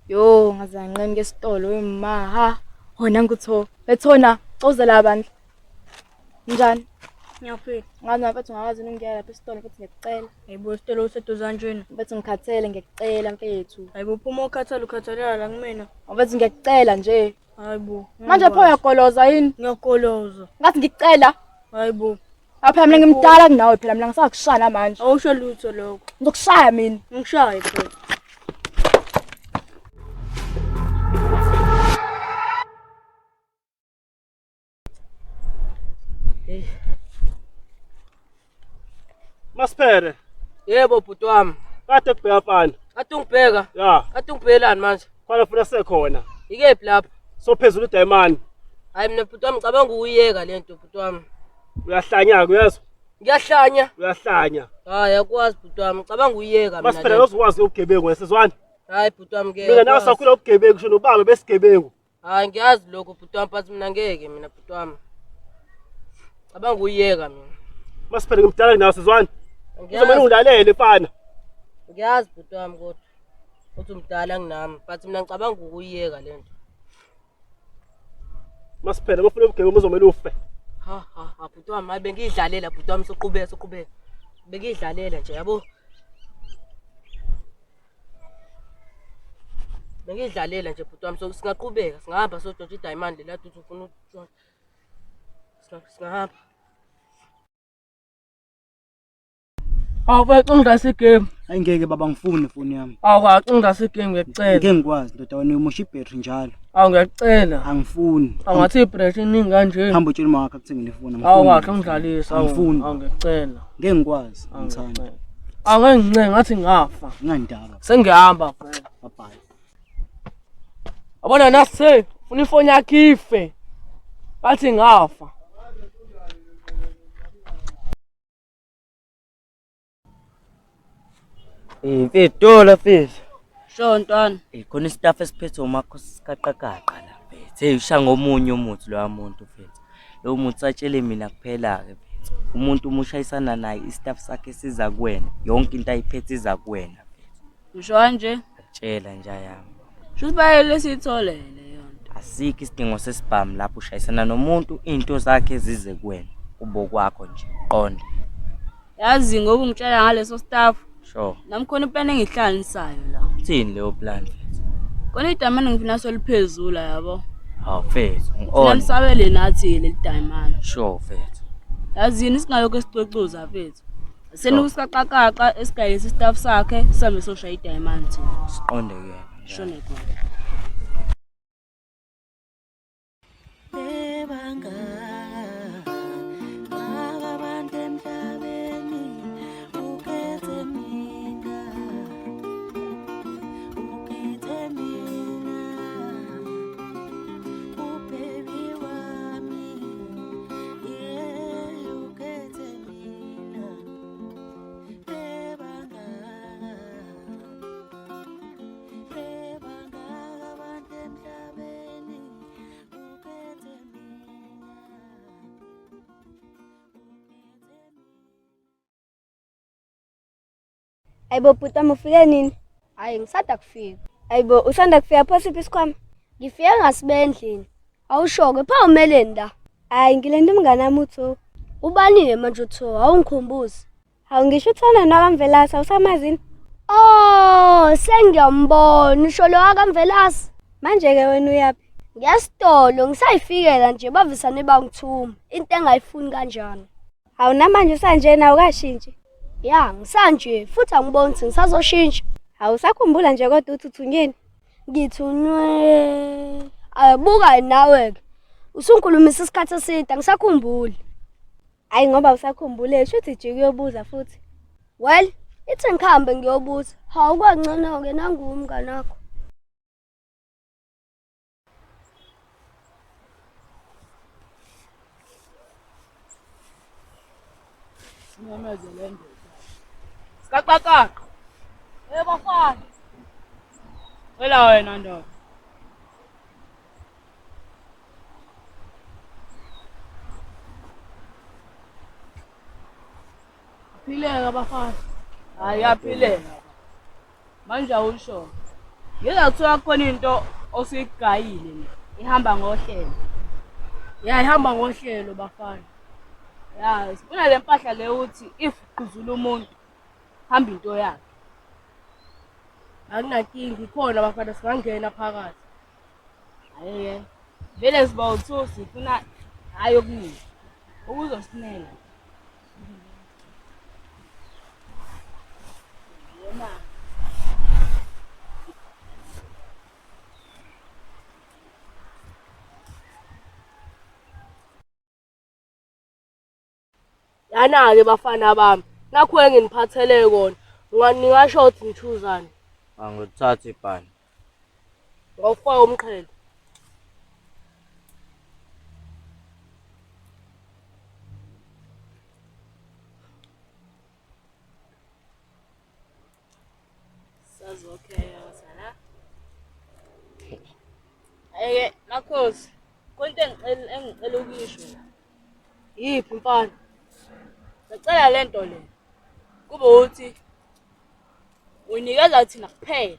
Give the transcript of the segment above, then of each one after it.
Yo, ngaze nganqena esitolo wemaha. Hona ngutho. Bethona, cozela bandla. Njani? Ngiyaphila. Ngazi mfethu ngakwazi ukungena lapha esitolo mfethu ngiyacela. Hayibo isitolo useduze kanjena. Mfethu ngikhathele ngiyacela mfethu. Hayibo phuma ukhathala ukhathalela la kumina. Mfethu ngiyacela nje. Hayibo. Manje pho uyagoloza yini? Ngiyagoloza. Ngathi ngikucela. Hayibo. Phela mina ngimdala kunawe phela mina ngisakushaya manje. Awusho lutho lokho. Ngizokushaya mina. Ngishaye phela. Masiphere. Yebo bhuti wami. Kade kubheka mfana. Kade ungibheka. Ya. Kade ungibhekelani manje? Khona funa sekhona. Ikephi lapho? Sophezulu uDayimani. Hayi mina bhuti wami ngicabanga ukuyiyeka lento bhuti wami. Uyahlanya ke uyezwa? Ngiyahlanya. Uyahlanya. Hayi akwazi bhuti wami ngicabanga ukuyiyeka mina. Masiphere uzokwazi ubugebengu wesizwana. Hayi bhuti wami ke. Mina nawe sakhula ubugebengu sho nobaba besigebengu. Hayi ngiyazi lokho bhuti wami but mina ngeke mina bhuti wami. Cabanga ukuyiyeka mina. Masiphere ngimdala kunawe sizwana. Uzomele ungilalele mfana. Ngiyazi bhuti wami kodwa uthi umdala kunami but mina ngicabanga ukuyiyeka lento. Masiphele bafuna ubugebengu uzomele ufe. Ha ha ha bhuti wami hayi bengiyidlalela bhuti wami soqhubeka soqhubeka. Bengiyidlalela nje yabo. Bengiyidlalela nje bhuti wami so singaqhubeka singahamba sodontsha idayimani lela uthi ufuna ukutshontsha. Singahamba. Awu bafethu ungidlasa igame. Hayi ngeke baba ngifuni ifoni yami. Awu bafethu ungidlasa igame ngiyakucela. Ngeke ngikwazi ndoda wena umosha ibhetri njalo. Awu ngiyakucela. Angifuni. Awu ngathi ibreshi iningi kanje. Hamba utshela uma wakho akuthengele ifoni. Awu bafethu ungidlalisa. Angifuni. Awu ngiyakucela. Ngeke ngikwazi ngithanda. Awu ngeke ngincenge ngathi ngafa. Ngingandaba. Sengihamba vele. Bye bye. Yabona nase ufuna ifoni yakhe ife. Bathi ngafa. Eh mfethu dola mfethu. Sho ntwana. Eh khona istaff esiphethe umakhosi sikaqaqaqa la mfethu. Hey usha ngomunye umuthi loya muntu mfethu. Lowo muthi atshele mina kuphela ke mfethu. Umuntu uma ushayisana naye istaff sakhe siza kuwena. Yonke into ayiphethe iza kuwena mfethu. Usho kanje? Tshela nja yami. Shuthi bayele siyithole leyo nto. Asikho isidingo sesibhamu lapho ushayisana nomuntu into zakhe zize kuwena. Kubo kwakho nje. Qonda. Yazi ngoba ungitshela ngaleso staff. Sure. Nami khona iplan engihlanganisayo la. Uthini leyo plan mfethu? Khona idayimani ngifuna soliphezulu yabo. Hawu mfethu, Funa ngi-on. lisabele nathi leli dayimani. Sure mfethu. Yazini singalokho esicucuza mfethu. Senuka isikaqakaqa esigayelisa istaff sakhe sihambe soshaya idayimani thina. Siqonde kuyena. Shone khona. Ayibo bhuti wami ufike nini? Hayi ngisanda kufika. Ayibo usanda kufika pho siphi isikhwama? Ngifike ngasibe endlini. Awusho-ke pha umeleni la? Hayi ngilenda umngane wami uTho. Ubani-ke manje uTho? Awungikhumbuzi. Hawu ngisho uThona nowakamvelase awusamazini? Oh, sengiyambona usho lo wakamvelase. Manje-ke wena uyaphi? Ngiyasitolo ngisayifikela nje bavisane bangithuma. Into engayifuni kanjani. Hawu namanje usanjena awukashintshi. Ya, ngisanje futhi angiboni ukuthi ngisazoshintsha. Hawu usakhumbula nje kodwa uthi uthunyeni? Ngithunywe. Ayibuka nawe-ke. Usungikhulumisa isikhathi eside angisakhumbuli. Hayi ngoba usakhumbule shuthi jike uyobuza futhi. Well, ithi ngihambe ngiyobuza. Hawu kwangcono-ke nangu umngane wakho. Simemeze le ndoda. Sikaqaqaqa. Eh bafana. Cela wena ndoda. Phileka bafana. Hayi yaphileka. Manje awusho. Ngeke kuthiwa kukhona into osuyigayile nje. Ihamba ngohlelo. Ya ihamba ngohlelo bafana. Ya, sifuna le mpahla le uthi if uqhuzula umuntu hamba into yakhe. Akunankinga ikhona bafana singangena phakathi. Hhayi-ke. Vele siba u-two sifuna hhayi okuningi. Ukuzosinela. Yana-ke bafana bami, nakhu enginiphathele kona. Ningasho ukuthi nithuzani. Angithatha ibhani. Ngawufaka umqhele. Sazokheyotha la. Hhayi-ke makhosi, khona into engicela ukuyisho la. Yiphi mfana? Sacela le nto le kube ukuthi uyinikeza thina kuphela.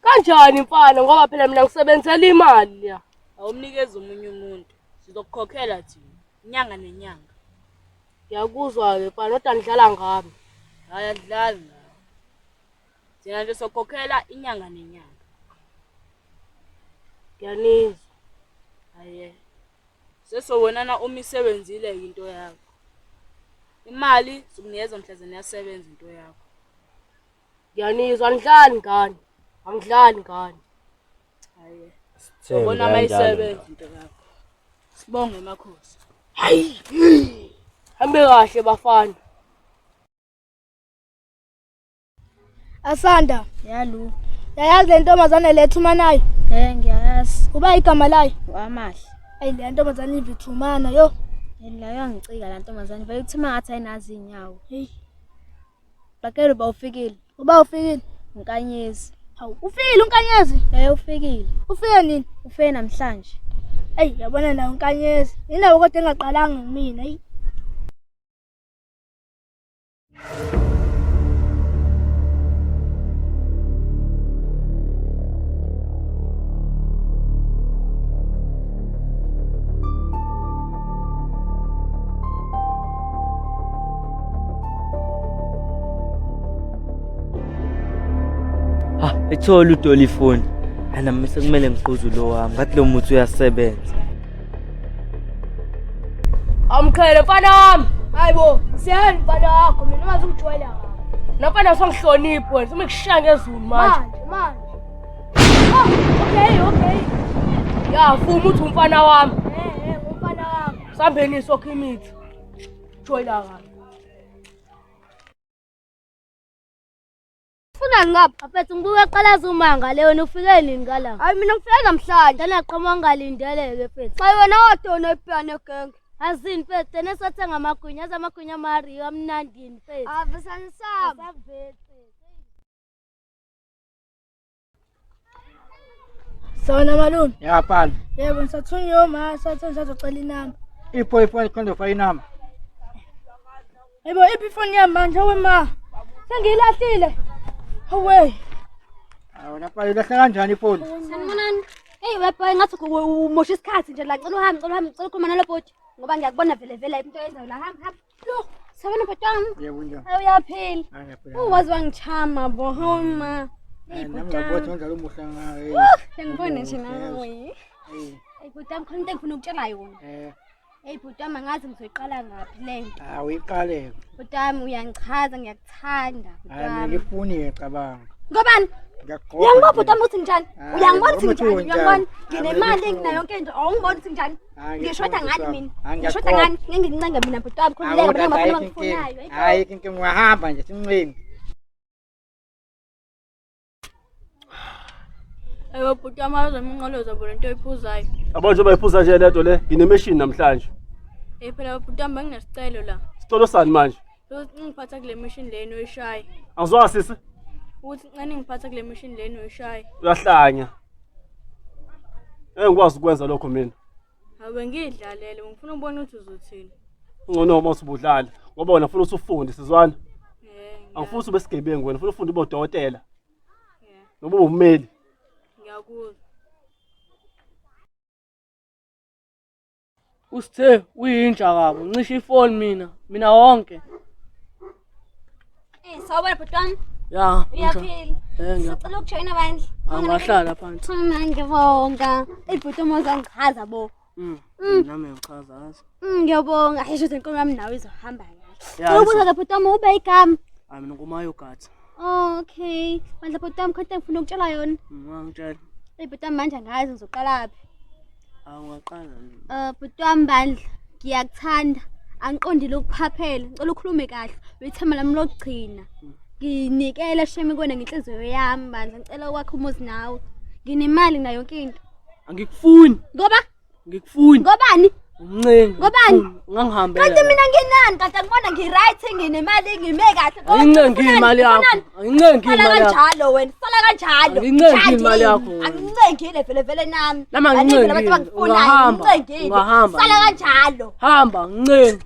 Kanjani mfana ngoba phela mina ngisebenzela imali ya. Awumnikezi omunye umuntu. Sizokukhokhela thina inyanga nenyanga. Ngiyakuzwa-ke mfana kodwa nidlala ngami. Hhayi adlali ngawe. Thina nje sokhokhela inyanga nenyanga. Ngiyanizwa. Hhayi. Sesobonana uma isebenzile-ke into yakho. Imali sokunikeza mhlazane iyasebenza into yakho. Ngiyanizwa anidlali ngani. Angidlali ngani. Hhayi. Sithembe Sobona uma kanjalo. isebenza into yakho. Sibonge makhosi. Hayi. Hambe kahle bafana. Asanda, Yalu. yayazi le ntombazane le ethumanayo? Eh ngiyayazi. Uba igama layo? Amahle. Ayi le ntombazane ivithumana yo. La yangicika la ntombazane vele kuthuma ngathi ayinazi inyawo. Hey, Bakelo ba ufikile. uba ufikile? Unkanyezi. Hawu, ufikile uNkanyezi? Eh ufikile. Ufike nini? Ufike namhlanje. Eyi, yabona nayo uNkanyezi. Yindaba kodwa engaqalanga kumina, eyi. Ha, ethola udoli ifoni. Ana mase kumele ngigquze lo wami. Ngathi lo muthi uyasebenza. Amqhele mfana wami. Hayibo, siyani mfana wakho mina ungaze ungijwayela kabi. Namfana songihloniphi wena, sengikushaya ngezulu manje. Manje, manje. Oh, okay, okay. Ya, vuma uthi umfana wami. Eh, eh, ngumfana wakho. Sambeni sokho imithi. Joyela kabi. Ufuna ngapha mfethu ngibuke qalaza umanga le wena ufike nini ngala? Hayi mina ngifike namhlanje. Tena qhamuka ngingalindeleke mfethu. Xa wena wadona ipiyano genge. Azini mfethu tena sathenga amagwinya, aze amagwinya amariyo amnandini mfethu. Avisani sami. Asavetse. Sawona malume. Ya mfana, Yebo, ngisathunywa uma sathe ngisazocela inamba. ipho ifoni khona ufaka inamba. Hayibo, iphi ifoni yami manje we ma? Sengiyilahlile. Hawe. Hawu wena mfana ulahla kanjani ifoni? Sanibonani. Hey webhoy ngathi umosha isikhathi nje la cela uhambe cela uhambe cela ukhuluma nalo bhuti ngoba ngiyakubona vele vele into oyenzayo la hamba hamba. Lo, sabona bhuti wami. Yebo njani? Hayi uyaphila. Hayi ngiyaphila. Uwazi wangichama bo homa. Hey Nami bhuti ngiyabona wami. umdlalo omuhle ngawe. Ngiyangibona nje nawe. Hey, Hey bhuti wami khona into engifuna ukutshela yona. eh, Hey bhuti wami angazi ngizoyiqala ngaphi le nto. hawu iqale. Bhuti wami uyangichaza ngiyakuthanda bhuti Hayi mina wami. ngifuni ngiyacabanga. Ngobani? Ngiyaqoqa. Uyangibona bhuti wami ukuthi nginjani? Hayi, Uyangibona ukuthi ngibona nginjani? ukuthi Uyangibona? unjani. Nginemali Hayi, nginayo yonke into. Awungiboni ukuthi nginjani? Hayi, Ngishoda ngiyakubona ngani sisi mina? wami. Hayi, Ngishoda ngiyaqoqa. ngani? Ngeke ngincenga mina bhuti wami Hayi, khululeka kodwa mina ngabafana ayikho inkinga. abangifunayo. Hayi inkinga ungahamba nje sincinci. Ewe bhuti wami awuzama inqoloza bona into oyiphuzayo. Yabo njengoba iphuza nje lento le, nginemeshini namhlanje. Eh phela bhuti wami benginesicelo la. Sitolo sani manje? Ukuthi ngiphatha kule machine leni oyishaye. Angizwanga sisi, Ukuthi ncane ngiphatha kule machine leni oyishaye. uyahlanya. Engikwazi ukwenza lokho mina. Hawe ngidlalele ngifuna ukubona ukuthi uzothini. Ngcono uma usubudlala ngoba wena ufuna ukuthi ufunde sizwana. Eh. Angifuni ukuthi ube sigebengu wena, ufuna ufunde ube udokotela. Yeah. Noba ummeli. Ngiyakuzwa. Usithe uyinja kabi, uncisha ifoni mina, mina wonke. Eh, sawubona bhuti wami. Ya, Uyaphila. Eh, ngiyaphila. Sicela ukujoyina bandla. Angahlala phansi. Cha ngiyabonga. Ey bhuti wami uzangichaza bo. Nami ngichaza yazi. Ngiyabonga. Asho ukuthi inkomo yami nawe izohamba kahle. Ya, Cela ukubuza ke bhuti wami ube igama. Hayi mina ngumayogathi. Okay. Bandla bhuti wami khona into engifuna ukutshela yona. Ungangitshela. Ey bhuti wami manje angazi ngizoqalaphi. Awungaqala nje. Bhuti wami bandla ngiyakuthanda. Angiqondile ukuphaphela. Ngicela ukhulume kahle. Uyithemba lami lokugcina. Nginikela shame kuwena ngenhliziyo yami bandla. Ngicela ukwakha umuzi nawe. Nginemali nayo yonke into. Angikufuni. Ngoba Ngikufuni. Ngobani? Umncengi. Ngobani? Ungangihambela. Kanti mina nginani? Kanti angibona ngi-right nginemali ngime kahle. Kodwa Angincengi ufunani? imali yakho. Ufunani? Angincengi Sala imali yakho. kanjalo wena, sala kanjalo. Angincengi Ngithandi imali yakho yini? wena. Angincengile vele vele nami. Nami Baningi angincengi. labantu abangifunayo, Ungahamba. angincengile. Ungahamba. Sala kanjalo. Hamba, ngincengi.